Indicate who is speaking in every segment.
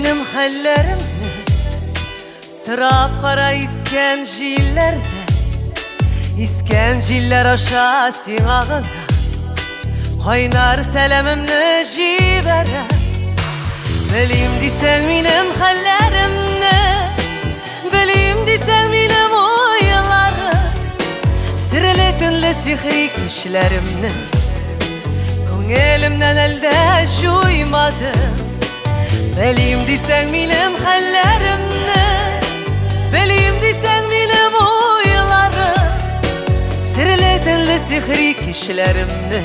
Speaker 1: минем хәлләремне, сорап кара искән җилләрдән. Искән җилләр аша сиңа гына кайнар сәламемне җибәрәм. Белим дисәң минем хәлләремне, белим дисәң минем уйларым, серле төнле сихри кичләремне күңелемнән әлдә җуймадым. Белим дисәң минем хәлләремне, белим дисәң минем уйларым, серле төнле сихри кичләремне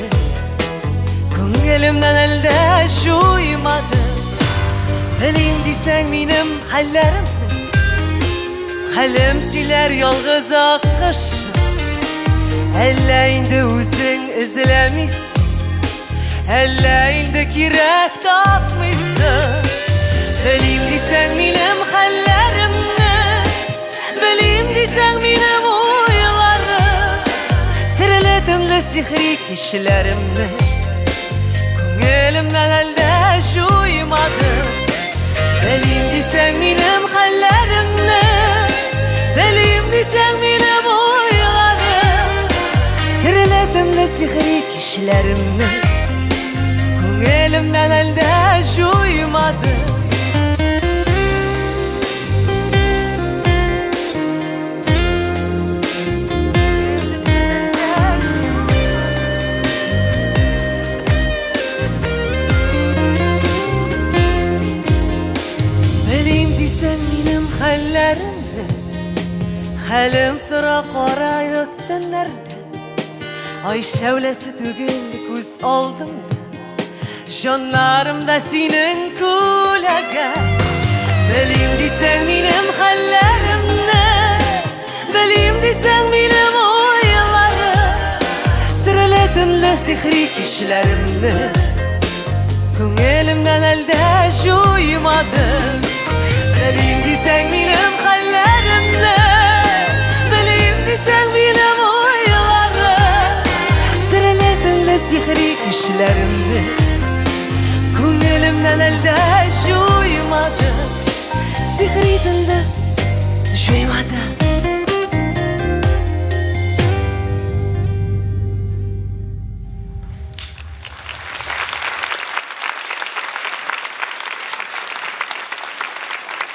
Speaker 1: күңелемнән әлдә җуймадым. Белим дисәң минем хәлләремне, хәлем сөйләр ялгыз аккош. Әллә инде үзең эзләмисең, әллә инде кирәк тапмыйсың. Белим дисәң минем хәлләремне, белим дисәң минем уйларым, серле төнле сихри кичләремне күңелемнән әлдә җуймадым. Белим дисәң минем хәлләремне, белим дисәң минем уйларым, серле төнле сихри кичләремне күңелемнән әлдә җуймадым. Белим дисәң минем хәлләремне, хәлем сора караек төннәрдә. Ай шәүләсе түгел күз алдымда, җаннарымда синең күләгә. Белим дисәң минем хәлләремне, белим дисәң минем уйларым, серле төнле сихри кичләремне күңелемнән әлдә җуймадым. Белим дисәң минем хәлләремне, белим дисәң минем уйларым, серле төнле сихри кичләремне күңелемнән әлдә җуймадым. Сихри төнле җуймадым.